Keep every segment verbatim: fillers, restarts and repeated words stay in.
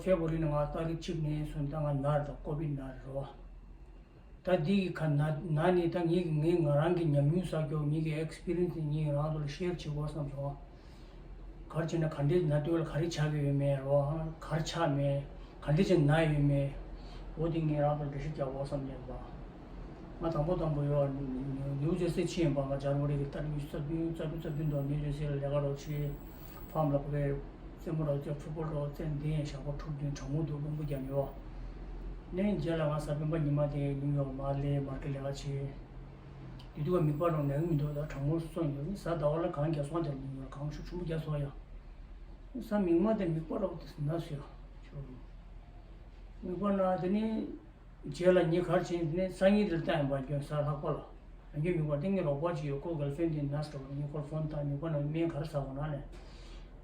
ཕེབ་རུ་ཝ་རི་ནས་ང་ཏ་རིག་གཅིག་ནས་བཟུང་ད་ང་ན་རེད། ཀོ་བིད་ན་རེད་རོ། ད་འདི་གི་ཁ་ན་ན་ནི་ད་ངེད་ཀྱི་ངེད་ང་རང་གི་ཉམས་མྱོང་བསགས་རྒྱུ། ངེད་ཀྱི་ཨེག་སི་པི་རི་ཡན་སི་ངེད་རང་ཚོ་ལ་ཤེར་བྱེད་དགོས་བསམ་སོང་། ག་རེ་བྱས་ན་ག་འདྲའི་ན་དུས་ལ་ག་རེ་ཆགས་ཀྱི་ཡོད་མེད་རོ། ག་རེ་ཆགས་མེད། ག་འདྲ་བྱས་ན་ཡོད་མེད། འོ་དེ་ངེད་རང་ཚོ་ལ་འགྲེལ་བཤད་རྒྱག་དགོས་བསམ་ནས་པ། ང་དང་པོ་དང་པོ་ཡོད་ནིའུ་ཇར་སི་ཕྱིན་ཡིན་པ། ང་ཇན་ཝ་རི་གི་ཏ་རིག་ཉི་ཤུ་རྩ་བདུན་རྩ་དྲུག་རྩ་བདུན་དུ་ནིའུ་ཇར་སི་ལ་ལས་ཀ་རོགས་བྱས། ཕམ་ལ་ཕ་གིར་རྩེད་མོ་རོགས་རྩེ། ཕུཊ་བོལ་རོགས་རྩེ། འདི་ཡན་ཞག་པོ་དྲུག་བདུན་གྲང་མོ་འདུག་རླུང་བུ་རྒྱབ་ཡོད། ནས་རྗེས་ལ་ང་གཟའ་སྤེན་པ་ཉི་མ་དེ་ནིའུ་ཡོག་མར་ལེ་མར་ཀེ་ལས་ཀ་བྱས། དེ་དུས་ཀ་མིད་པ་རང་ན་གི་མི་འདུག་ད་གྲང་མོ་སོང་ཡོད། ནི་གཟའ་ཟླ་བ་ལ་གངས་རྒྱག་སོང་། དེར་ནིའུ་ཡོག་གངས་ཤུགས་ཆེན་པོ་རྒྱག་སོང་ཡ། གཟའ་མིག་དམར་དེ་མིད་པ་རོགས་དེ་ན་སོང་ཡ། མིད་པ་ན་དེ་ནི། རྗེས་ལ་ངས་ག་རེ་བྱས་ནས་སང་ཉིན་དེར་བལྟས་ཡིན་པ། ཁྱོད་གཟའ་ལྷག་པ་ལ་ཡང་ཁྱོད་མིད་པ་དེ། ངའི་རོགས་པ་ཅིག་ཡོད། ཁོ་གར་ལི་ཕི་རེན་ཌི་ཡིན་ནར་སི་འདྲ་བོ། ངས་ཁོར་ཕོན་བཏང་། མིད་པ་ན་སྨན་ག་རེ་ཟ་དགོས་ན་ལབ།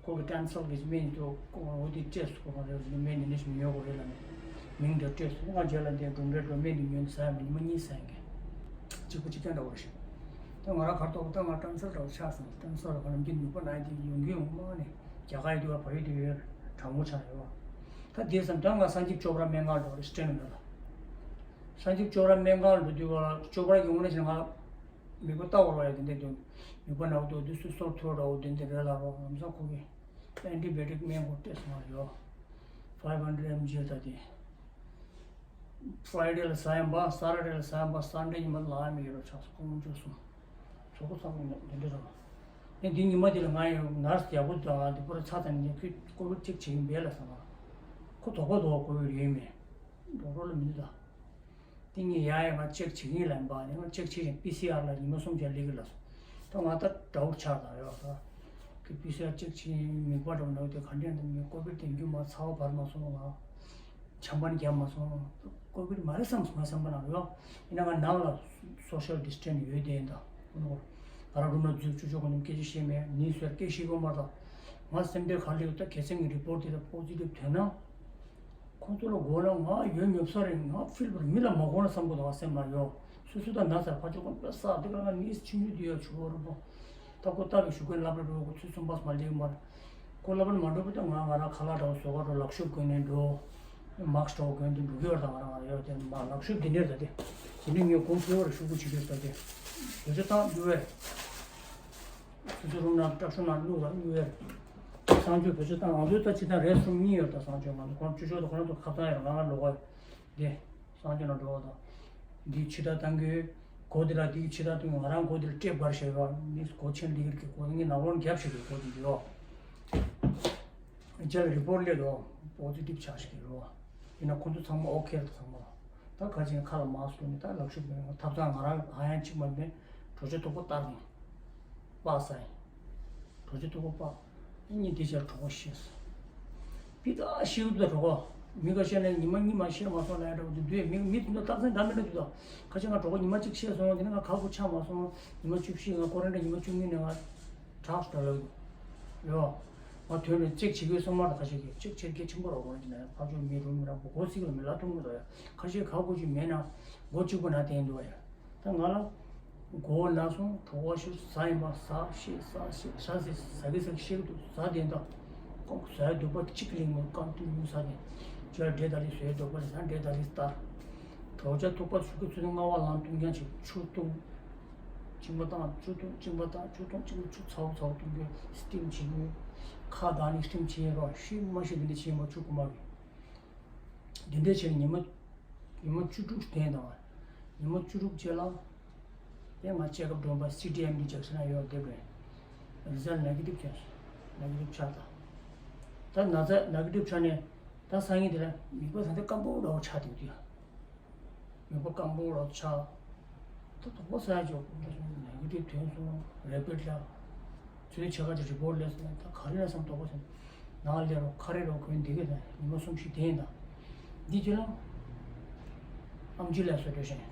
ཁོ་གིས་ཀེན་སར་གྱི་སྨན་འདུག་ཁོ་འོ་དེ་སྤྲད་སོང་། ཁོ་རེ་སྨན་འདི་འདྲ་ཞིག་ཉོ་དགོས་རེད་ལབ་ནས་མིང་འདི་སྤྲད་སོང་། ང་རྗེས་ལ་འདི་སྒྲུང་འབྲེལ་འགྲོ། སྨན་འདི་ཉོས་ནས་ཟ་ཡ་མ། ཉི་མ་གཉིས་ཟ་ཡ་མཁན། གཅིག་པུ་གཅིག་རྐྱང་འདྲ་བོ་རེད་ཤག་ད་ང་རང་གར་གཏོགས་ད་ང་ཀེན་སར་འདྲ་བོ་ཆགས་སོང་། ཀེན་སར་ག་རང་གི་མིད་པ་ན་དེ་ཡོང་གི་ཡོང་མ་ནས་རྒྱ་གར་ཡི་དུས་བ་བར་ཡི་དུས་ཡོད། གྲང་མོ་ཆགས་ཡོད། ད་དེ་བསམ་ད་ང་སངས་ཆེན་ཅོབ་ར་སྨན་ཁང་འགྲོ་རེད། སི་ཊེན་ནོ་ལ། སངས་ཆེན་ཅོབ་ར་སྨན་ཁང་འགྲོ་དུས་བ་ཅོབ་ར་གི་ངོ་ནས་བྱས་ན་ང་མིད་པ་ལྟ་བར་བ་ཡ་དེ་འདྲ་འདུག་མིད་པ་ན་འོ་དུ་དུས་སུ་སོར་ཐོར་འདྲ་བོ་དེ་འདྲ་རེད་ལབ་རོགས། ལམ་སང་ཁོ་གིས་ཨེན་ཊི་བའི་ཡོ་ཊིག་སྨན་ཁོ་སྤྲད་སོང་བ་ཡོད། ཕའིབ་ཧན་ཌེ་རེ་ཌི་ཨེམ་ཇི་ད་དེ། ཕ་རའི་ཌེ་ལ་ཟ་ཡ་མ་པ། སེ་ཊར་ཌེ་ལ་ཟ་ཡ་མ་པ། སན་ཌེ་ཉི་མ་ལ་ཡ་མི་ཡོད་རོགས་ཆགས་སོང་། ཁོང་བཅུ་གསུམ། གཟུགས་པོ་ཚང་མ་འདི་འདྲ་རེད། ཨེ་འདི་ཉི་མ་འདི་ལ་ང་ཡང་ནར་སི་ཡག་པོ་དང་འདི་པོ་ར་ཚ་ཚ་ནས་ཁོས་ཀོ་བིཌ་ཅེག་བྱེད་ཀྱིན་པས་ལབ་སོང་ང་། ཁོ་དོགས་པ་དོགས་པ་ཀོ་བིཌ་ཡོད་མེད་ཌོག་ཊར་ལ་མི་འདུག་ད། དེ་ངས་ཡ་ཡ་ང་ཅེག་བྱེད་ཀྱིན་ལབ་པ་ནས། ང་ཅེག་བྱེད་ཀྱིན་པི་སི་ཨར་ལ་ཉི་མ་གསུམ་ཅིག་སླེབས་ཀྱི་ལབ་སོང་། ད་ང་ད་དགྲ་བོར་ཆགས་དང་ཡོད་ད། ཁོས་པི་སི་ཨར་ཅེག་བྱེད་མིད་པ་འགྲོ་ནོ་དེ་ག་འདྲས་འདུག་ངས་ཀོ་བིཌ་དེ་འགྱུར་མ་ཚ་བ་བར་མ་སོང་ང་། ཆམ་པ་ནི་བརྒྱབ་མ་སོང་། ཀོ་བིཌ་མ་རེད་བསམ་སོང་ང་། བསམ་པ་ནང་ཡོད། ཡིན་ན་ང་ནང་ལ་སོ་ཤལ་ཌི་སི་ཊེན་སི་ཡོད་དེ་ཡིན་ད། ང་རང་རུམ་ལ་འཛུལ་ཆོག་ཆོག་གོ་ནི་སྐད་ཆ་བཤད་མེད། ནི་སུ་ཡར་སྐད་བཤད་གོ་མ་ད། ང་སེམས་ཁྲལ་ག་ལེ་ཡོད་ད། གལ་སྲིད་ངའི་རི་པོར་ཊི་དེ་ལ་པོ་ཛི་ཊིབ་ཐོན་ན། ཁོང་ཚོ་ལ་དགོས་ན་ང་ཡོད་ཉོབ་ས་རེད། ང་ཕིལ་བར་མི་ལ་མ་དགོས་ན་བསམ་གོ་ད། ང་སེམས་ལ་ཡོད། སུ་སུ་ད་ན་ཚར་ཕ་ཆོག་གོ་ན་ས་དེ་ག་ང་ནི་ཆུང་ཆུང་དེ་ཡོད་ཆུ་བོ་རུ་པོ། ད་ཁོ་ལྟ་བུའི་ཞུ་མཁན་སློབ་གྲྭ་འགྲོ་ཁོ་ཚོས་གསུང་པ་མ་ལེགས་མར། ཁོ་སློབ་གྲྭ་མ་འགྲོ་བུ་ད་ང་ང་རང་ཁ་ལག་འདྲ་བོ་བཟོ་ག་འགྲོ། ལག་ཤུབས་གོན་ནས་འགྲོ། མཱ་སི་ཀི་འདྲ་བོ་གོན་དུ་འགྲོ་གི་ཡོད་ད། ང་རང་ང་རང་ཡོད་དེ་མ་ལག་ཤུབས་དེ་འདྲས་ད་དེ། དེ་ནས་ངས་གོང་ཚོད་བར་ཤུ་གུ་བྱེད་ཀྱི་ཡོད་ད་དེ། བོད་ཆ་བཏང་འགྲོ་བས། སོ་སོ་རུམ་ནང་སྐྲག་ཤུགས་ནང་བླུགས་ལ་བླུགས་ཡོད། གསང་སྤྱོད་བོད་ཆ་བཏང་། ང་ཚོའི་ད་ཅི་ད་རེས་སུམ་གཉིས་ཡོད་ད། གསང་སྤྱོད་ང་ཚོ་ཁོང་བཅུ་ཤོག་ད་ཁོ་རང་ཚོ་ཁ་བཏང་ཡོད། ང་ང་ལོག་ག་དེ། གསང་སྤྱོད་ནང་འགྲོ་བ་དང་། འདིའི་ཕྱི་ཐག་བཏང་གི་སྒོ་འདི་ལ། འདིའི་ཕྱི་ཐག་བཏང་གི་ང་རང་སྒོ་འདི་ལ་ཊེབ་བར་བཞག་ཡོད། ནི་སྒོ་ཆེན་འདི་གི་སྒོ་ངའི་ནག་པོ་རྒྱབ་བཞག་གི་སྒོ་འདི་འདི་ཡོད། རྗེས་ལ་རི་པོར་ཊི་སླེབས་འདུག་པོ་ཛི་ཊིབ་ཆགས་ཤིག་གི་རོ། ཡིན་ན་ཁོང་ཚོ་ཚང་མ་ཨོ་ཁེ་རེད། ཚང་མ། ད་ག་ཅིག་ཁ་ལ་མཱ་སི་ཀི་ནི་ད་ལག་ཤུབས་མེད། ཐབ་ཚང་ང་རང་ཧ་ཡང་གཅིག་མ་མེད། གྲོ་ཆ་ཐུག་པ་བཏགས་ནས་པགས་ཟ་ཡིན། གྲོ་ཆ་ཐུག་པ་པགས། གཉིས་དེ་ཕྱིར་གྲོད་ཁོག་ཤེས་སོང་། པི་ད་ཤི་འདུག་ད་གྲོད་ཁོག་མི་ཁ་ཤས་ནས་ཉི་མ་གཉིས་མ་ཤི་མ་སོང་ལ་ཡ་འདྲ་བོ་འདུག་མི་མི་དེ་ཚོ་རྟགས་མཚན་འདྲ་མི་འདྲ་འདུག་ད། ཁ་ཤས་ང་གྲོད་ཁོག་ཉི་མ་གཅིག་ཤི་སོང་། དེ་ནས་ང་ཁ་ཁུ་ཆགས་མ་སོང་། ཉི་མ་བཅུ་བཞི། ང་ཀོ་རན་ཊིན་ཉི་མ་བཅུ་གཉིས་ནས་ང་ཌག་ཊར་ལ་ཡོད། ང་དོན་རེ་ཅེག་བྱེད་དགོས་སོང་མ་རེད། ཁ་ཤས་ཀྱིས་ཅེག་བྱེད་གལ་ཆེན་པོ་རེད། འོ་ན་ཅི་ན་ཕར་ཕྱོགས་མི་རུ་མི་ར་མགོ་སྐོར་སིག་ལ་མི་ལ་ཐུག་མི་འདུག་ཡ། ཁ་ཤས་ཁ་ཁུ་ཅིག་མེད་ན་མགོ་གཅིག་པུ་ན་བསྡད་འདུག་ཡ། ད་ང་ལ་མགོ་བོ་ན་སོང་། གྲོད་ཁོག་ཤོར། ཟ་ཡིན་པ་ཟ་ཤེས། ཟ་ཤེས། ཟ་ཟེར་ཟ་གི་ཟ་གི་ཤེས་ཀྱི་འདུག་ཟ་བསྡད་འདུག་ཁོང་ཟ་ཡ་འདུག་པ་གཅིག་གླེང་མོ་རྐང་ཐུག་ཉུང་ཟ་ནས་ཇ་འབྲས་ད་ལི་བཟོས་འདུག་པ་ལ་ཟ། འབྲས་ད་ལི་ལྟ། གྲོ་ཆ་ཐུག་པ་ཆུ་གི་ཚུལ་དུ་ལྔ་བ་ལངས་བཏུང་རྐྱང་བྱེད། ཆུ་བཏུང་། གཅིན་པ་བཏང་། ཆུ་བཏུང་། གཅིན་པ་བཏང་། ཆུ་བཏུང་། གཅིན་པ་ཆུ་ཚ་བོ་ཚ་བོ་བཏུང་རྒྱུ། སི་ཊིམ་བྱེད་རྒྱུ། ཁ་གདངས་ནས་སི་ཊིམ་བྱེད་རོགས། ཤི་མ་ཤི་འདི་འདྲ་བྱེད་མ། ཆུ་ཁུག་མ་གི་འདི་འདྲ་བྱས་ནས་ཉི་མ་ཉི་མ་བཅུ་དྲུག་བསྟན་དང་། ཉི་མ་བཅུ་དྲུག་རྗེས་ལ་དེ་ང་ཅེག་ཨབ་འགྲོ་བ། སི་ཊི་ཨེམ་ཌི་ཅེག་ཟེར་ན་ཡོད་དེ་བས། རི་ཛལ་ཊི་ནེ་གེ་ཊིབ་ཆགས་སོང་། ནེ་གེ་ཊིབ་ཆགས་དང་། ད་ན་ཚ་ནེ་གེ་ཊིབ་ཆགས་ནས་ད་སང་ཉིན་དེ་ལ་མིད་པ་ད་ལྟ་སྐམ་པོ་འདྲ་བོ་ཆགས་བསྡད་ཀྱི་ཡོད། མིད་པ་སྐམ་པོ་རོ་ཆགས། ད་དོགས་པ་ཟ་ཡ་ཅིག་ཡོད། ནེ་གེ་ཊིབ་ཐོན་སོང་། རེ་པིཌ་ལ་ཚུལ་ཆེ་ཁ་ཅིག་རི་པོར་ཊི་སླེབས་སོང་། ད་ག་རེ་ལ་བསམ། དོགས་པ་ཟ། ནང་སླེབས་རོགས། ཁ་རས་རོགས་གོན་བསྡད་ཀྱི་ད་ཉི་མ་གསུམ་བཞི་བསྡད་ཡིན་ད། འདི་རྗེས་ལ་ཨམ་ཆི་ལ་སོ་འགྲོ་ཞིང་།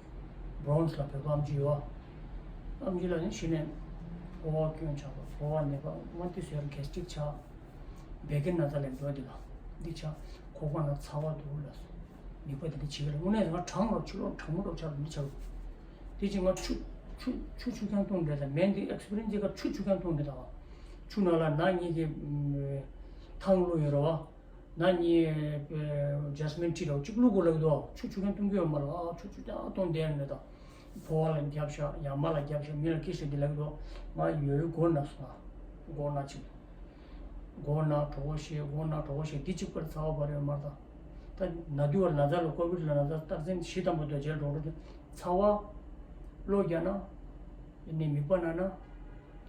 བྷོ་རོན་སི་ལ་བོད་པ་ཨམ་ཆི་ཡོད། ཨམ་ཆི་ལ་ནི་གཞི་ནས་ཕོ་བ་སྐྱོན་ཆགས་པ། ཕོ་བ་ནད་པ། མ་ཏི་སོ་ཡར་གེ་སི་ཊིག་ཆགས། བད་ཀན་ན་ཚ་ལས་འགྲོ་འདི་ལ་འདི་ཆགས། ཁོག་པ་ན་ཚ་བ་འདུག་ལ་སོ། ནད་པ་དེ་འདྲ་བྱེད་ཀྱི་རེད། དངོས་གནས་ང་གྲང་རོགས། ཆུ་ལོག་གྲང་མོ་རོགས་ཆགས་འདི་ཆགས། དེ་ཕྱིན་ང་ཆུ་ཆུ་ཆུ་ཆུ་རྐྱང་བཏུང་འདྲ་ད། མེན་འདི་ཨེག་སི་པི་རི་ཡན་སི་དེ་ག་ཆུ་ཆུ་རྐྱང་བཏུང་འདྲ་ད། ཆུ་ནང་ལ་ན་ངེད་ཀྱི་ཐང་བླུགས་ཡོད་རེད་བ། ན་ནི་ཇ་སི་མིན་ཊི་ར་གཅིག་བླུག་དགོས་ལབ་འདུག་ཆུ་ཆུ་ཁན་བཏུང་གི་ཡོད་མ་རེད། ཨ་ཆུ་ཆུ་ཀྱང་བཏུང་བསྡད་ནས་ད། ཕོ་བ་ལ་རྒྱབ་ཤག་ཡ་མ་ལ་རྒྱབ་ཤག་མི་ལ་ཀི་ཤག་འདི་ལབ་འདུག་ང་ཡོད་ཡོད་སྒོ་ན་སོང་། སྒོ་ན་ཅིག་སྒོ་ན་གྲོགས་པོ་ཞིག་སྒོ་ན་གྲོགས་པོ་ཞིག་འདི་གཅིག་པར་ཚ་བ་བ་རེད་མ་རེད་ད། ད་ན་དུས་བར་ན་ཚ་ལ་ཀོ་བིད་ལ་ན་ཚ་རྟགས་མཚན་བཞི་ཙམ་པ་འདུག་རྗེས་འགྲོ་འགྲོ་དུས་ཚ་བ། གློ་རྒྱག་ན། ནི་མིད་པ་ན་ན།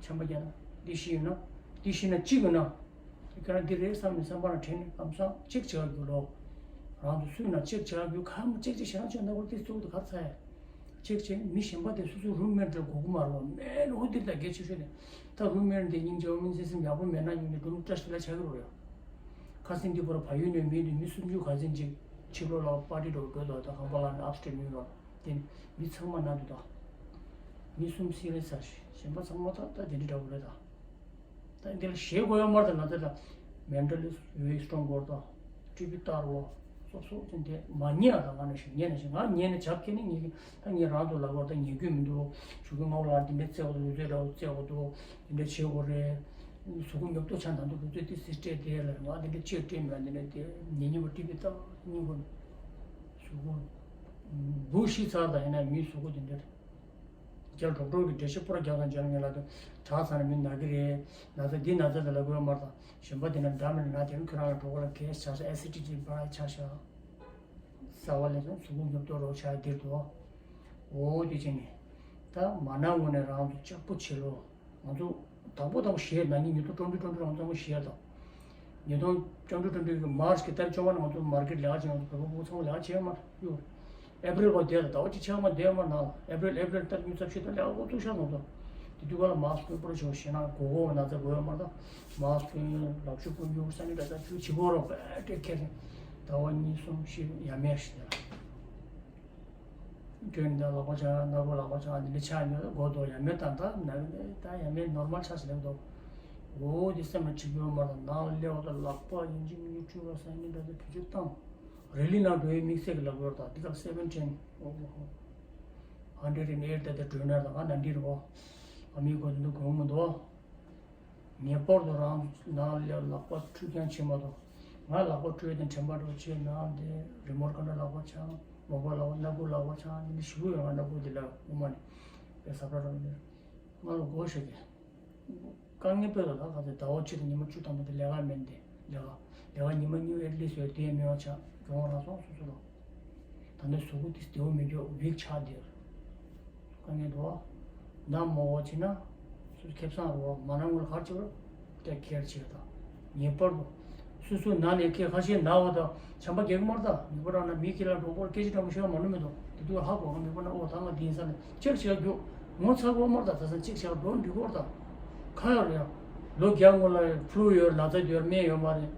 ཆམ་པ་རྒྱག་ན། འདི་བཞི་ཡོད་ན། འདི་བཞི་ན་གཅིག་ཡོད་ན། ཁྱེད་རང་འདི་རེད་བསམ་ནས་བསམ་པ་ལ་དྲན་ནས་ལམ་སང་ཅེག་བྱེད་དགོས་ལོ། རང་དུ་སུས་ན་ཅེག་བྱེད་དགོས་ཁ་མ་ཅེག་ཅེག་བྱེད་རང་ཅེག་ན་བར་དེ་གཙོ་བོ་དེ་གར་ཚ་ཡ། ཅེག་བྱེད་མི་གཞན་པ་དེ་སོ་སོ་རུམ་མེཊ་རེད་དགོས་ཀྱི་མ་རེད་བ། མེད་ལོ་འདིར་ད་གལ་ཆེ་ཤོས་དེ། ད་རུམ་མེཊ་དེ་སྙིང་རྗེ་བ་སྨིན་སེམས་ཡག་པོ་མེད་ན་སྙིང་རྗེ་སྒྲུང་བཀྲ་ཤིས་བདེ་ལེགས་ཆགས་ཀྱི་རེད་ཡ། ཁ་སང་འདི་བར་བལ་ཡུལ་ནས་མི་དེ་མི་སུམ་ཅུ་ག་ཚོད་ཅིག་ཕྱི་ལོགས་ལ་པར་ཊི་འགྲོ་དགོས་དོ། ད་ཁང་པ་ལ་ནི་ཨབ་སི་ཊེཊ་ནིའུ་ཡོག་དེ་ནི་མི་ཚང་མ་ན་འདུག་ད། མི་གསུམ་སི་རི་ཡས་ས་ཞིག་གཞན་པ་ཚང་མ་ད་ད་དེ་འདྲ་འདྲ་བོ་རེད་ད། ད་འདི་ལ་ཞེད་དགོས་ཡོད་མ་རེད་ད། ང་ཚོ་ད་མེན་ཊལ་ལི་ཝེལ་སི་ཊོང་གོ་ད། ཊི་བི་ལྟར་བོ། སོབ་སོབ་ཅན་དེ་མ་ཉེས་ཨ། ད་ང་ནས་ཞིག་ཉེས་ནས་ཞིག་ང་ཉེས་ནས་བྱབ་ཁྱེད་ནི་ཉེས་ཀྱི་ད་ངས་རང་དུ་ལབ་བར་ད་ཉེས་རྒྱུ་མི་འདུག་ཞུ་གི་ང་ལ་འདི་འདྲ་བཙལ་བ་འདུག་ལུས་རྩལ་འདྲ་བོ་བཙལ་བ་འདུག་འདི་འདྲ་བྱེད་དགོས་རེད། གཟུགས་པོ་ཉོབ་ཏོ་ཆགས་ད་འདུག་ལུས་རྩལ་དེ་སྲིད་སྤྲད་དེ་ལ་ང་འདི་འདྲ་ཅེས་སྤྲད་མེད། འདི་འདྲ་དེ་ཉེས་ཉེས་པ་ཊི་བི་ལྟ་སྙིང་པོ་གཟུགས་པོ་འབུ་ཤི་ཚར་ད་ཡིན་ན་མིའི་གཟུགས་པོ་འདི་འདྲ། རྒྱ་གྲོག་གྲོག་གི་འགྲེལ་བཤད་པུ་ར་རྒྱག་དང་འཇལ་ངེས་ལ་དུ་དྲག་ཚར་ན་མི་ན་གི་རེད། ན་ཚ་འདི་ན་ཚ་དེ་ལ་དགོས་མ་རེད་ད། གཞན་པ་དེ་ན་འདྲ་མི་ན་དེ་ཁྱོད་རང་ལ་གྲོགས་པོ་ལ་གས་ཆགས་ཤག་ཨེ་སི་ཌི་ཊི་བ་ཆགས་ཤག་ཟ་བ་ལས་སོང་གཟུགས་པོ་ཉོབ་ཏོ་རོགས་ཆགས་འདིར་དུ། འོ་དེ་བྱས་ནས། ད་མ་ན་དངོས་ནས་རང་ཚོ་ལྕགས་པོ་བྱེད་ལོ། ང་ཚོ་དང་པོ་དང་པོ་ཞེས་ན་ནི་ཉིས་སྟོང་བཅུ་དྲུག་བཅུ་དྲུག་རང་ཚང་མ་ཞེས་དང་། ཉིས་སྟོང་བཅུ་དྲུག་བཅུ་དྲུག་གི་མར་ཆི་གི་ཏ་རིག་བཅོ་ལྔ་ནང་ཚོ་མར་ཀེཊ་ལས་ཀ་བྱེད་ཡོང་བོད་པ་ཕྲུ་གུ་ཚང་མ་ལས་ཀ་བྱེད་ཡོད་མ་རེད། ཨེ་པ་རིལ་བར་བསྡད་ད་ཟླ་བ་གཅིག་ཕྱེད་མ་བསྡད་ཡོད་མ་རེད་ནང་ལ། ཨེ་པ་རིལ་ཨེ་པ་རིལ་ཏ་རིག་ཉི་ཤུ་རྩ་བཞི་ད་ལས་ཀ་འགོ་བཙུགས་ཤག་ནང་ཚོ། དེ་དུས་ག་ལ་མཱ་སི་ཀི་ཕུན་པོ་ར་བྱུང་ཞེ་ན་གོ་གོ་ན་ཚ་དགོས་ཡོད་མ་རེད། མཱ་སི་ཀི་ཕུན་ལག་ཆུ་ཕུན་ཡུག་ས་ནི་འདྲ་ཚ་ཆུ་བྱི་གོ་རོགས་པས་སྤྲད་ཁྱེར་ཟླ་བ་གཉིས་གསུམ་བཞི་ཡ་མེད་ཞིག་ལ། སྐྱོན་དང་ལག་པ་བྱ་སྣ་སྒོ་ལག་པ་བྱ་འདི་འདྲ་ཆགས་ཉོ་དགོས་དོ་ཡ་མེད་ད་ད་ན་ད་ཡ་མེད་ནོར་མལ་ཆགས་སི་ལེགས་དོ། འོ་འདི་སེམས་ལ་འཁྲི་གི་ཡོད་མ་རེད། ནང་ལ་སླེབས་པ་ལག་པ་ཡིན་གཅིག་མིན་གཅིག་བཀྲུས་པ་ས་ནི་འདྲ་ཚ་བེད་སྤྱོད་བཏང་། རི་ལི་ནང་འགྲོ་ཡི་དམིགས་བསལ་གྱི་ལབ་ཡོད་ད། འདི་ག་སེ་བེན་ཊིན། ཨོ་ཧོ། ཧན་ཌེ་རེཌ་ཨེ་ཊི་ད་ལྟ་འགྲོ་ན་ད་ང་ནང་འདི་རེད་བ། ཨ་མི་གོ་འདི་གོ་མི་འདུག་ངེས་པར་དུ་རང་ནང་ལ་ལག་པ་འཁྲུ་རྐྱང་བྱེད་མ་གཏོགས། ང་ལག་པ་འཁྲུ་ཡས་དང་དྲན་པ་འགྲོ་བྱས་ནང་དེ་རི་མོཊ་ཀོན་ཊྲོལ་ལག་པ་ཆགས། མོ་པ་ལག་པ་སྣ་ཁུག་ལག་པ་ཆགས། འདི་ནི་ཞི་བོ་ཡོད་ང་སྣ་ཁུག་འདི་ལ་དབུ་མ་ནི་པའི་ཟབ་ར་ར་མི་ང་ལ་གོ་ཤེས་ཀྱི། དཀའ་ངལ་དཔེ་ལ་ལ་ག་ཚོད་ཟླ་བ་གཅིག་དང་ཉི་མ་བཅུ་ཐམ་པ་དེ་ལས་ཀ་མེད་འདི་ལས་ཀ་ལས་ཀ་ཉི་མ་གཉིས་ཨེ་ཊི་ལི་སི་ཊི་ཡོད་དེ་མེད་པ་ཆགས་གྱོང་རང་སོང་སོ་སོ་ལ། ད་ནི་གཟུགས་པོ་དེ་བདེ་བོ་མི་འགྱོ་ཝིག་ཆགས་འདིར། དཀའ་ངལ་འདུག་བ། ན་མོ་བ་བྱེད་ན། སུ་ཁེ་བཟང་རུ་བ་མ་ན་ངོར་གར་བྱེད་པར། དེ་ཁེར་བྱེད་དང་། ངེས་པར་དུ། སུ་སུ་ན་ནས་ཁེ་ཁ་ཤས་ན་བ་དང་བྱམས་པ་རྒྱག་གི་མར་དང་ངེས་པར་རང་ན་མི་ཁེ་ལ་འགྲོ་བར་སྐད་ཆ་འདྲ་མོ་ཤོད་མ་ནུ་མི་འདུག་དེ་དུས་ཧ་གོ་ག་མི་པ་ན་ཨོ་ད་ང་འདི་ཡིན་ས་ནས་ཅེག་བྱེད་རྒྱུ། ངོ་ཚ་གོ་མར་དང་ད་ས་ཅེག་བྱེད་འགྲོ་འདི་གོར་དང་། ཁ་ཡོད་རེད་ཡ། ལོ་བརྒྱ་སྔོན་ལ་ཕུ་ལུ་ཡོད་ན་ཚ་ཡོད་སྨན་ཡོད་མ་རེད།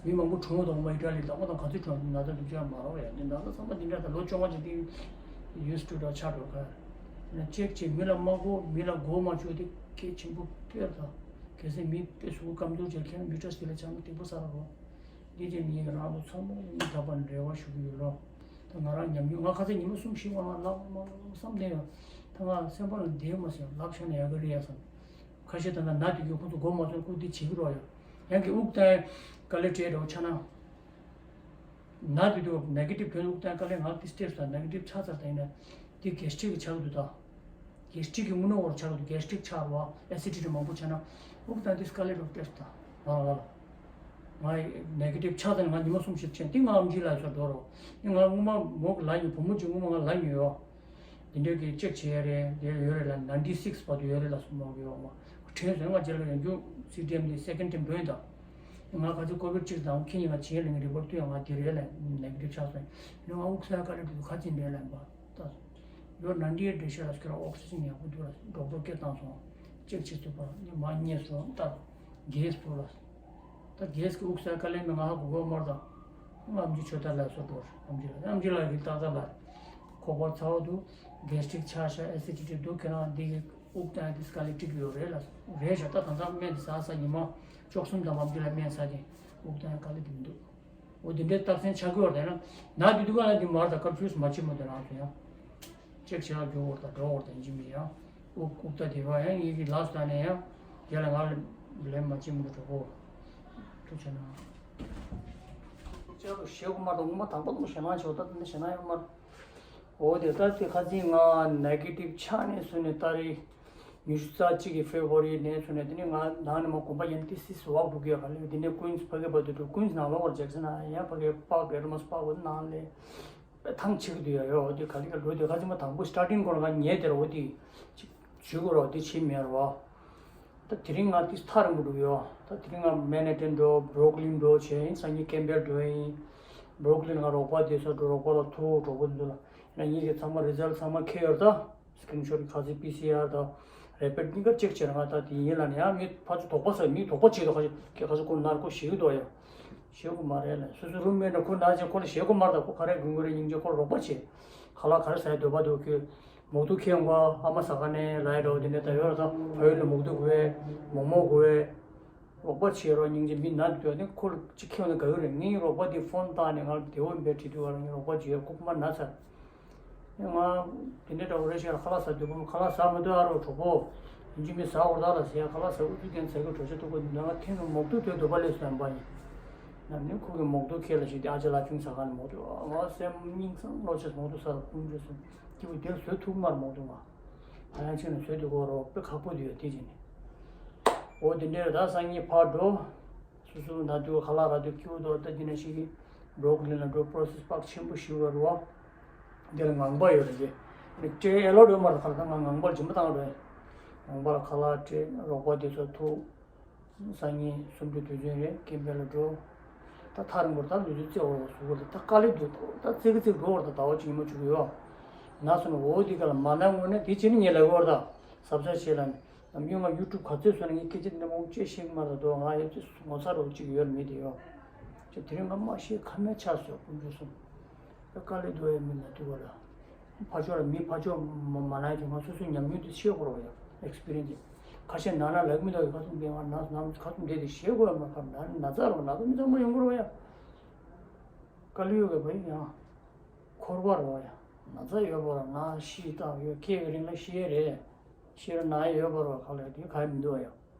མི་མང་པོ་གྲོངས་འདུག་མ་ཨི་ཊ་ལི་ལ་ཨོ་དང་ག་ཚོད་གྲོངས་ན་ཚ་འདུག་ཅེས་མ་རོགས་ཡ། འདི་ན་ཚ་ཚང་མ་འདི་འདྲ་དང་ལོ་བཅོ་ལྔ་ཅིག་འདི་ཡུས་ཊུ་འདྲ་ཆགས་འགྲོ་ག་ན་ཅེག་ཅེག་མི་ལ་མ་གོ་མི་ལ་གོ་མ་བཅུག་དེ་གལ་ཆེན་པོ་དཔེར་དང་གལ་སྲིད་མི་དཔེ་སུ་སྐམ་ཐུར་བྱས་ཁྱེད་མི་ཏྲ་སི་ལ་ཆགས་ན་སྡིག་པ་ས་ར་རོ། འདི་རྗེས་ངས་རང་ལོ་ཚང་མ་གཉིས་ཐག་པ་འབྲེལ་བ་ཞུ་གི་ཡོད་ལོ། ད་ང་རང་ཉམས་མྱོང་ང་ཁ་ཚ་ཉི་མ་གསུམ་བཞི་བ་ང་ལབ་མ་ལབ་བསམ་བསྡད་ཡོད། ད་ང་སེམས་པ་ལ་བསྡད་མ་སོང་ལབ་ཆོག་ན་ཡག་གི་རེད་ཡ་བསམ། ཁ་ཤས་ད་ལྟ་ན་དུས་ཀྱི་ཁོང་ཚོ་མགོ་མ་ཚོས་ཁུག་འདི་བྱེད་ཀྱི་རོགས་ཡོད། ཡང་གི་དབུགས་བཏང་དཀའ་ལས་སྤྲད་འགྲོ་ཆ་ན། ན་དུས་དུས་ནེ་གེ་ཊིབ་གྱོན་དབུགས་བཏང་དཀའ་ལས་ང་འདི་སི་ཊེབ་སི་དང་ནེ་གེ་ཊིབ་ཆགས་ཚར་ད་ཡིན་ན། འདི་གེ་སི་ཊིག་གི་ཆགས་འདུག་ད། གེ་སི་ཊིག་གི་དངོས་གནས་འོར་ཆགས་འདུག་གེ་སི་ཊིག་ཆགས་རོ་ཨེ་སི་ཌི་ཊི་མང་པོ་ཆགས་ན། དབུགས་བཏང་འདི་དཀའ་ལས་འགྲོ་སི་ཊེབ་སི་དང་། ང་ལ་ང་ལ། ང་ནེ་གེ་ཊིབ་ཆགས་ད་ནི་ང་ཉི་མ་གསུམ་ཞིག་ཕྱིན་འདི་ང་ཨམ་ཆི་ལ་སོ་འགྲོ་རོགས། འདི་ང་སྔོན་མ་མོ་གི་ལ་ཡོད་བུ་མོ་གཅིག་སྔོན་མ་ང་ལ་ཡོད། འདི་འདྲ་གི་ཅེག་བྱེད་ཡ་རེད་འདི་ཡོད་རེད་ལ་ནའིན་ཊི་སིགས་བར་དུ་ཡོད་རེད་ལ་སོ་མོ་གི་ཡོད་མ། དྲན་སོང་ང་རྗེས་ལ་ཡོང་རྒྱུ་སི་ཊི་ཨེམ་དེ་སེ་ཀེན་ཌི་ཊེམ་འགྲོ་ཡིན་ད། ང་ག་ཚོད་ཀོ་བིཌ་གཅིག་དང་ཁྱི་གཉིས་ང་བྱེད་ལེན་རི་པོར་ཊི་ཡང་ང་དེ་རེད་ལ་ནེ་གེ་ཊིབ་ཆགས་སོང་། ང་དབུགས་ས་ཡ་དཀའ་ལས་འགྲོ་ཁ་ཅིག་འདྲེ་ལ་ཡིན་པ་ལྟ་སོང་། ཡོད་ན་འདིའི་འགྲེལ་བཤད་ལ་ཁྱོད་རང་ཨོག་སི་ཇན་ཡག་པོ་འདུག་ལ་ཌོག་ཊར་སྐད་བཏང་སོང་། ཅེག་བྱེད་ཐུབ་པ་ནི་མ་རྙེད་སོང་ལྟ། རྒྱལ་སྤོ་ལ། ད་རྒྱལ་སྐད་དབུགས་ས་དཀའ་ལས་མེད་ང་ཧ་གོ་གོ་མར་དང་། ཨམ་ཆི་ཆོས་ཐར་ལ་སོ་འགྲོ་ཨམ་ཆི་ལ་ཨམ་ཆི་ལ་རིགས་ཏག་ཏག་ལ། ཁོག་པ་ཚ་བ་འདུག་གེ་སི་ཊིག་ཆགས་ཤག་ཨེ་སི་ཌི་ཊི་འདུག་ཁྱེད་རང་འདི་གི་དབུགས་གཏོང་ཡ་དེ་དཀའ་ལས་འཕྲད་ཀྱི་ཡོད་རེད་ལ། རེད་ཤག་ད་ད་ལྟ་སྨན་དེ་ཟ་ས་ཉི་མ་བཅུ་གསུམ་ཙམ་ཨམ་ཆི་ལ་སྨན་ཟ་དེ་དབུགས་གཏོང་ཡ་དཀའ་ལས་དེ་མི་འདུག་འོ་དེ་འདྲའི་རྟགས་མཚན་ཆགས་ཀྱི་ཡོད་རེད་ན། ན་དེ་དུས་ག་ལ་དེ་མར་དང་ཀར་ཕིའུ་མ་བྱེད་མོ་དེ་རང་ཚོ་ཡང་། ཅེག་བྱེད་ལ་འགྱོ་བར་དང་འགྲོ་བར་དང་ཡིན་གྱི་མི་ཡང་། དབུགས་དབུགས་ད་དེ་བ་ཡང་ཡིན་གྱི་ལགས་སོ་ད་ནས་ཡང་། རྒྱ་ལ་ང་ལ་ལན་མ་བྱེད་མོ་དེ་གྲོགས་པོ། ཐུགས་ཆེ་གནང་། ཅག་ལ་ཞེ་གོ་མ་དང་ངོ་མ་དང་པོ་དང་ཞེ་ན་ཆོག་ད་དེ་ནས་ཞེ་ན་ཡོད་མ། འོ་དེ་ད་དེ་ཁ་སང་ང་ནེ་གེ་ཊིབ་ཆགས་ནས་སོང་ནས་ཏ་རིག་ཉི་ཤུ་རྩ་གཅིག་གི་ཕེབ་རུ་ཝ་རི་ནས་སོང་ནས་དེ་ནས་ང་ནང་ནས་མ་དགོན་པ་ཡན་ཏི་སིས་ཝག་འགྲོ་གི་ཡོད་ག་ལེ། དེ་ནས་ཀུན་སི་ཕ་གི་བར་དུ་འགྲོ། ཀུན་སི་ནང་ལོགས་བར་ཇེག་སན་ཡང་ཕ་གི་པག་གི་རི་མ་སི་པག་གི་ནང་ལས་ཐང་ཆེ་གི་དུ་ཡ་ཡོད། འོ་དེ་ག་ལེ་ག་ལོ་དེ་ཁ་སང་མ་དང་པོ་སི་ཊར་ཊིང་སྐོར་ང་ཉལ་དེར་འོ་དེ་ཅིག་ཇུས་གོ་རོགས་དེ་བྱེད་མེད་རོགས། ད་དེ་རིང་ང་ཏིས་ཐག་རིང་པོ་འགྲོ་གི་ཡོད། ད་དེ་རིང་ང་མན་ཧེ་ཊན་འགྲོ། བྷུ་རུག་ལིན་འགྲོ་བྱས་ཡིན། སང་ཉིན་ཀེམ་པེལ་འགྲོ་ཡིན། བྷུ་རུག་ལིན་ང་རོགས་པ་དེ་ཚོ་འགྲོ། རོགས་པ་ལ་ཐུག་གྲོགས་པོ་འདི་ཚོ་ལ་ཡིན་ན་ངེད་ཀྱི་ཚང་མ་རི་ཛལ་ཚང་མ་ཁེལ་ཡོད་ད། སི་ཀི་རིན་ཤོ་ཊི་ཁ་སི་པི་སི་ཨར་དང་རེ་པིཌ་གཉིས་ཀ་ཅེག་བྱས་ན་ང་ད་དེ་ཡིན་ལ་ནི་ཡང་མི་ཕར་ཚུར་དོགས་པ་ཟ། མི་དོགས་པ་བྱེད་དོ། ཁ་ཤས་ཁ་ཤས་ཁོ་ནར་ཁོ་ཞེད་ཀྱི་འདུག་ཡ། ཞེད་དགོས་མ་རེད་ལ། སོ་སོ་རུམ་མེཊ་ཁོ་ན་ཅིག་ཁོ་ལ་ཞེད་དགོས་མ་རེད་ད། ཁོ་ག་རེ་དགོས་ཀྱི་རེད། སྙིང་རྗེ། ཁོ་ལ་རོགས་པ་བྱེད། ཁ་ལག་ག་རེ་ཟ་ཡ་འདོད་པ་འདུག་ཁྱོད། མོག་ཐུག་ཁྱེར་འོང་བ། ཨ་མ་ཟ་ག་ནས་ལ་ཡ་འདྲ་བོ་དེ་འདྲ་ད་ཡོད་ར། ད་ཕ་ཡུལ་ལ་མོག་ཐུག་དགོས་བས། མོག་མོག་དགོས་བས། རོགས་པ་བྱེད་རོགས། སྙིང་རྗེ། མི་ན་འདོད་ནི་ཁོ་ལ་ཅིག་ཁྱེར་འོང་ན་དགའ་གི་རེད། ངའི་རོགས་པ་དེ་ཕོན་བཏང་ནས་ང་ལ་དེ་འོ་འབད་བྲིས་འདུག་བ། ངའི་རོགས་པ་བྱེད་ཡ་ཁོ་ཁོ་མ་ན་ཚར། ང་དེ་འདྲའི་འདྲ་བོ་རེ་ཞིག་ལ་ཁ་ལག་ཟ་འདོད་པོ། ཁ་ལག་ཟ་མི་འདོད་ཨ་རོགས་གྲོགས་པོ། ཡིན་གཅིག་མིན་ཟ་འོར་ད་ལ་ཟེར་ཡ། ཁ་ལག་ཟ་འོ་དུས་ཀྱང་ཟ་གི་གྲོ་ཆ་ཐུག་པ་འདུག་ན། ང་ཐེངས་ནང་མོག་ཐུག་དོད་འདོད་པ་ལས་སོན་པ་ཡིན། ནམ་ནི་ཁོ་གི་མོག་ཐུག་ཁྱེད་ལ་ཞིག་དེ་ཨ་ཅག་ལ་ཅུང་ཟ་ག་ནས་མོག་ཐུག་ཨ་སེམས་སྙིང་སང་ལོ་ཆེ་མོག་ཐུག་ཟ་ལ་ཀུན་འདྲེ་སོང་། སྐྱིད་པོ་དེར་བཟོད་ཐུབ་མར་མོག་ཐུག་མ། ང་ཡང་ཕྱིན་ནས་བཟོད་དུ་གོ་རོགས་དཔེ་ཁག་པོ་དུ་ཡོད་དེ་ཅི་ནས། འོ་དེ་འདྲའི་ད་སང་ཉིན་ཕར་འགྲོ། སོ་སོ་ན་དུས་ཁ་ལག་རག་དུས་སྐྱིད་པོ་འདུག་ད་འདི་ནས་ཤི་གི་བྷུ་རུག་ལིན་ལ་འགྲོ། པོ་རོ་སེ་སི་པག་ཆེན་པོ་ཞིག་ཡོད་རེད་བ། འདི་ལ་ངང་པ་ཡོད་རེད་ཅེ། ནི་སྤྲད་ཨེ་ལོ་ཌི་ཡོད་མ་རེད། ཁ་ལག་ད་ང་ངང་པ་ལ་སྦྱིན་པ་བཏང་རེད། ངང་པ་ལ་ཁ་ལག་སྤྲད། རོགས་པ་དེ་ཚོ་ཐུག་སང་ཉིན་སུམ་ཅུ་དུས་ཚོད་རེད། ཀེམ་པེལ་ལ་འགྲོ། ད་ཐག་རིང་པོར་ད་ལུས་ཚོད་རྩེ་བོར་བ་སུ་བོར་ད་དཀའ་ལས་འདུག་ད་རྩེ་གི་རྩེ་འགྲོ་བར་ད་ཟླ་བ་གཅིག་ཉི་མ་བཅུ་གི་ཡོད། ན་སོང་ན་འོ་དེ་ག་ལ་མ་ན་ངོ་ནས་དེ་བྱས་ནས་ངས་ལབ་བར་ད་གཟབ་གཟབ་བྱེད་ལ་ནི། ནམ་རྒྱུན་ང་ཡུ་ཊུབ་ག་ཚོད་སོང་ན་ངས་སྐད་ཆ་འདི་མང་པོ་བཅད་ཤེས་ཀྱི་མ་རེད་དོ། ང་ཡོད་ཚད་ངོ་ཚ་རོགས་གཅིག་ཡོད་མེད་དེ་ཡོད། ཅེས་དེ་རིང་ང་མ་ཤེས་ཁ་མེད་ཆགས་སོང་། དཀོན་མཆོག་གསུམ། དཀའ་ལས་འདུག་ཡ་མི་ལ་དུས་བ་ལ། ཕར་ཕྱོགས་ལ་མི་ཕར་ཕྱོགས་མ་མ་ན་ཡ་ཅིག་ང་སོ་སོའི་ཉམས་མྱོང་དེ་ཤེས་དགོས་རེད་ཡ། ཨེག་སི་པི་རི་ཡན་སི་དེ། ཁ་ཤས་ན་ན་ལབ་མི་འདུག་ཡ། ཁ་ཐུམ་དེ་ང་ན་ནམ་ཁ་ཐུམ་དེ་དེ་ཤེས་དགོས་ཡ། མ་ཁ་ན་ན་ཚ་རོ་ན་ཚ་མི་ཚང་མ་ཡོང་གི་རེད་ཡ། དཀའ་ལས་ཡོད་གི་བ་ཡིན་ཡང་། འཁོར་བ་རོ་ཡ། ན་ཚ་ཡོད་པ་ར་ང་ཤི་སྟངས་ཡོད། ཁྱེད་ཀྱི་རིང་ལ་ཤི་ཡས་རེད། ཤི་ར་ན་ཡས་ཡོད་པ་ར་ཁ་ལ་དེ་ག་ཡ་མི་འདུག་ཡ།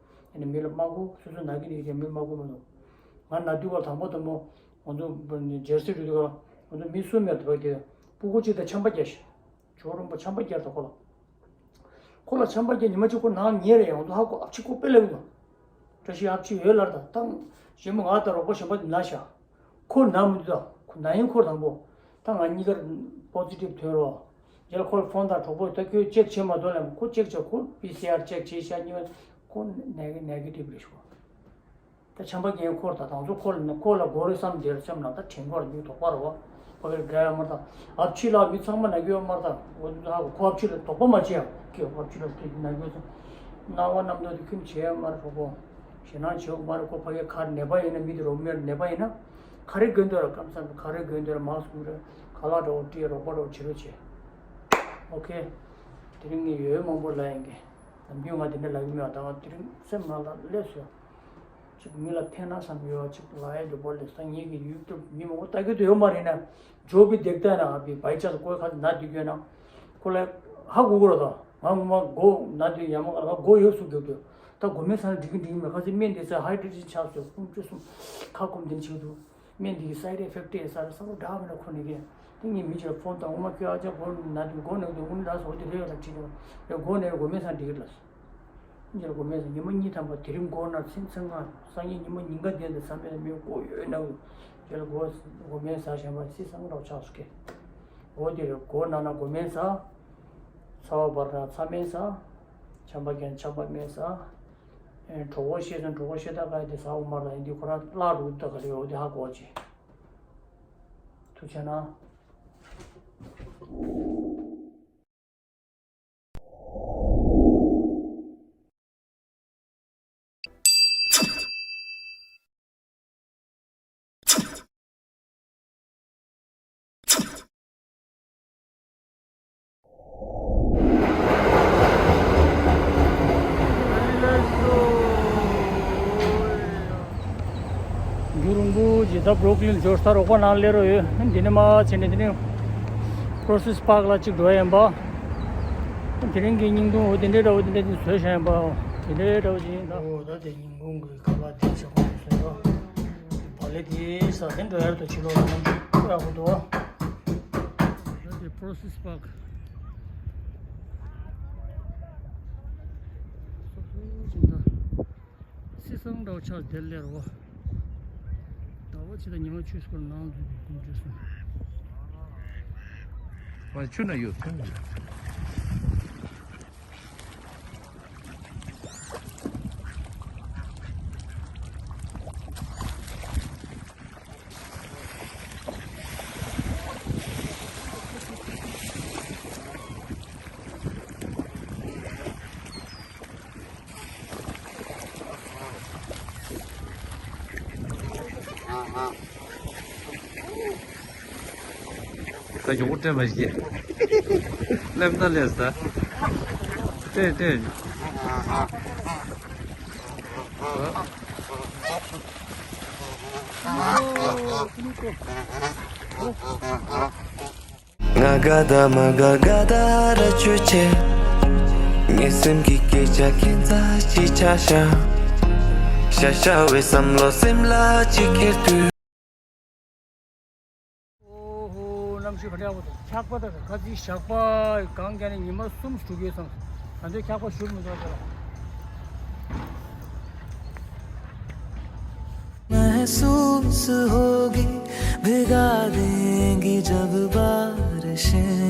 ཨ་ནི་མི་ལ་མ་གོ། སོ་སོ་ན་གི་ནི་ཡ་མི་མ་གོ་མི་འདུག་ང་ན་དུས་བ་དང་པོ་དང་པོ་ང་ཚོ་ཇར་སི་འགྲོ་དུས་ག་ང་ཚོ་མི་གསུམ་ཡར་དུ་བ་དེ་སྤུ་གུ་གཅིག་དང་ཆམ་པ་བརྒྱབ་ཤག་ཇོ་རོང་པ་ཆམ་པ་བརྒྱབ་ད་ཁོ་ལ། ཁོ་ལ་ཆམ་པ་བརྒྱབ་ཉི་མ་གཅིག་ཁོ་ནང་ཉལ་རེད་ཡ། ང་ཚོ་ཧ་གོ་ཨ་ཕྱི་ཁོ་དཔེ་ལབ་གི་འདུག་བཀྲ་ཤིས་ཨ་ཕྱི་ཡོད་ལར་ད་བཏང་། གཞན་པ་ང་དང་རོགས་པ་གཞན་པ་དེ་ན་ཤག་ཁོ་ན་མི་འདུག་ད་ཁོ་ན་ཡིན་ཁོ་དང་པོ། ད་ང་གཉིས་ཀར་པོ་ཛི་ཊིབ་ཐོན་རོགས། རྗེས་ལ་ཁོ་ལ་ཕོན་དང་གྲོགས་པོ་ད་ཁྱོད་ཅེག་བྱེད་མ་ཐུབ་ལབ། ཁོ་ཅེག་བྱས། ཁོ་པི་སི་ཨར་ཅེག་བྱས་ཤག་གཉིས་ཀ་ཁོ་ནེ་ནེ་གེ་ཊིབ་རེད་ཤག་ད་ཆམ་པ་རྒན་འཁོར་དང་དང་ཚོ་འཁོར་ལ་ནི་འཁོར་ལ་སྒོ་རེ་བསམ་དེར་སེམས་ནང་ད་དྲན་འཁོར་རྒྱུ་དོགས་པ་རེད་བ། ཕ་གིར་དགའ་ཡ་མ་རེད་ད། ཨ་ཕྱི་ལ་མི་ཚང་མ་ན་གི་ཡོད་མ་རེད་ད། འོ་ད་ཧ་གོ་ཁོ་ཨ་ཕྱི་ལ་དོགས་པ་མ་བྱེད་ཡ། ཁྱོད་ཨ་ཕྱི་ལ་དེ་ན་གི་ཡོད་ཚོ། སྣང་བ་རྣམ་རྟོག་དེ་ཁྱོན་བྱེད་ཡ་མ་རེད་གྲོགས་པོ། ཞེད་སྣང་བྱེད་དགོས་མ་རེད། ཁོ་ཕ་གིར་ཁར་ནད་པ་ཡིན་ན་མི་དེ་རོགས་མེད་ནད་པ་ཡིན་ན། ག་རེ་དགོས་འདོད་ར་སྐམ་ས་ག་རེ་དགོས་འདོད་ར་མང་སུ་རེད། ཁ་ལག་འདྲ་བོ་སྤྲད་རོགས་པ་འདྲ་བོ་བྱེད་རོགས་བྱེད། ཨོ་ཁེ། དེ་རིང་ངས་ཡོད་མང་པོ་ལབ་ཡིན་གི། ནམ་རྒྱུན་ང་དེ་འདྲ་ལབ་གི་མེད་པ་ད་ང་དེ་རིང་སེམས་ནང་ལ་སླེབས་སོང་། ཅིག་མི་ལ་ཕན་ན་བསམ་ཡོད་ཅིག་ལབ་ཡ་འདུག་པོ་ལས་ས་ངེད་ཀྱི་ཡུལ་དུ་མི་མང་པོ་ལྟ་གི་དུ་ཡོད་མ་རེད་ན། ཇོ་བི་དེག་ཏ་ན་ཨ་བི་བའི་ཅག་ཀོ་ཁ་ན་དུ་གྱོད་ན། ཁོ་ལ་ཧ་གོ་གི་རོ་ད། ང་ངོ་མ་མགོ་ན་དུ་ཡ་མ་ག་ལ་མགོ་ཡོད་སུ་གྱོད་གྱོད། ད་མགོ་མེད་ས་ན་འགྲིག་གི་འགྲིག་གི་མེད། ཁ་སི་སྨན་དེ་ས་ཧའི་ཌི་རེ་ཤན་ཆགས་སོང་། ཁུང་ཅུ་གསུམ་ཁ་སྐོམ་དེ་ཆེ་གི་འདུག་སྨན་འདི་གི་སའི་ཌི་ཨེ་ཕེག་ཊི་ཨེ་ས་ར་ས་རུ་འདྲ་མི་འདྲ་ཁོ་ནི་གི། དེ་ངའི་མི་ཆེ་ཕོན་དང་འོ་མ་ཁྱོད་ཨ་ཅག་གོ་ན་དུས་གོ་ནས་དུས་འོ་ན་ལ་སོ་དེ་རེ་ཡོད་ལ་ཁྲིད་དུ་རེ་གོ་ནས་གོ་མེད་སང་འགྲིག་གི་ལ་སོ། ཉེར་དགུ་མེད་ཟེར་ཉི་མ་གཉིས་ཐམ་པ་དེ་རིང་འགོར་ན་ཚིག་ཚིག་ང་སང་ཉིན་ཉི་མ་ཉིན་ག་དེ་འདི་བསམ་པའི་མི་གོ་ཡོད་ན་རྒྱལ་སྒོ་སྒོ་མེད་ཟ་བཞིན་པ་སི་སང་རོགས་ཆགས་སུ་སྐྱེ། འོ་དེ་རེད་འགོར་ན་ན་དགོ་མེད་ཟ། ཚ་བ་བར་ན་ཚ་མེད་ཟ། ཆམ་པ་རྒྱན་ཆམ་པ་མེད་ཟ། གྲོད་ཁོག་བཤལ་ཟ་གྲོད་ཁོག་བཤལ་ད་ག་དེ་ཟ་འོ་མ་ར་ཡིན་དེ་ཁོ་ར་བརླག་འགྲོ་ད་ག་རེ་འོ་དེ་ཧ་གོ་ཅི། ཐུགས་ཆེ་ན། རྒྱུ་རིང་པོ་ཇི་ལྟར་བྷུ་རུག་ལིན་ཇོར་ས་རོགས་པ་ནང་སླེབས་རོགས་ཡོད། འདི་ནས་མ་ཕྱིན་ནས་འདི་ནས་པོ་རོ་སེ་སི་པག་ལ་གཅིག་འགྲོ་ཡིན་པ། དེ་རིང་གི་སྙིང་དུང་འོ་དེ་འདྲའི་འདྲ་བོ་དེ་འདྲ་དེ་བཟོས་བཞག་ཡིན་པའོ། དེ་འདྲའི་འདྲ་བོ་ཅིག་ཡིན་ད། འོ་ད་དེ་ཉིན་གུང་གི་ཁ་པར་དེ་ཆགས་པ་བཟོས་ཡོད། ཨོ་ལེ་དེ་ས་དེ་འགྲོ་ཡར་དུ་ཕྱི་ལོགས་ལ་ནམ་རྒྱུན་ཡག་པོ་འདུག་ད་དེ་Proces Park སོ་སོ་ཅིག་འདྲ། སི་སང་འདྲ་བོ་ཆགས་དེར་ལེར་བ། ཟླ་བ་ཕྱི་ཟླ་ཉི་མ་ཆུ་སྐོར་ནང་འཛུལ་དུས་ཀུན་བརྗོད་སོང་། ཨ་ཆུ་ན་ཡོད་ཐུང་ཡོད། ད་ཡོང་སྤྲད་མ་བྱེད། སླེབས་ན་སླེབས་ད། སྤྲད་སྤྲད། ང་དགའ་ད་མ་དགའ་དགའ་ད་ར་ཆོས་ཆེ། ངའི་སེམས་ཀྱི་སྐད་ཆ་ཁྱད་མཚར་ཅིག་ཆགས་ཤག་ཤ་ཤ་བའི་བསམ་བློ་སེམས་ལ་ཅིག་ཁྱེར་དུས། ཨོ་ཧོ། གནམ་གཤིས་ག་འདྲ་ཡག་པོ་འདུག་འཁྱག་པ་དང་ཁ་རྩི་ཞག་པ་གང་བརྒྱབ་ནས་ཉི་མ་གསུམ་དྲུག་ཡོད་ཙང་། ད་ལྟའི་འཁྱག་པ་བཞུར་མི་འདུག་ལ། महसूस होगी भिगा देंगी जब बारिशें।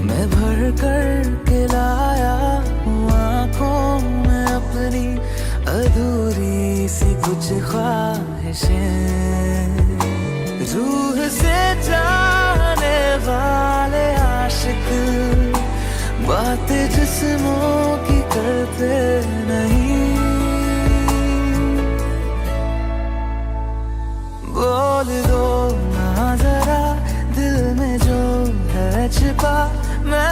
मैं भर कर के लाया हूँ आंखों में अपनी अधूरी सी कुछ ख्वाहिशें। रूह से जाने वाले आशिक बातें जिस्मों की करते नहीं। बोल दो ना जरा दिल में जो है छिपा। मैं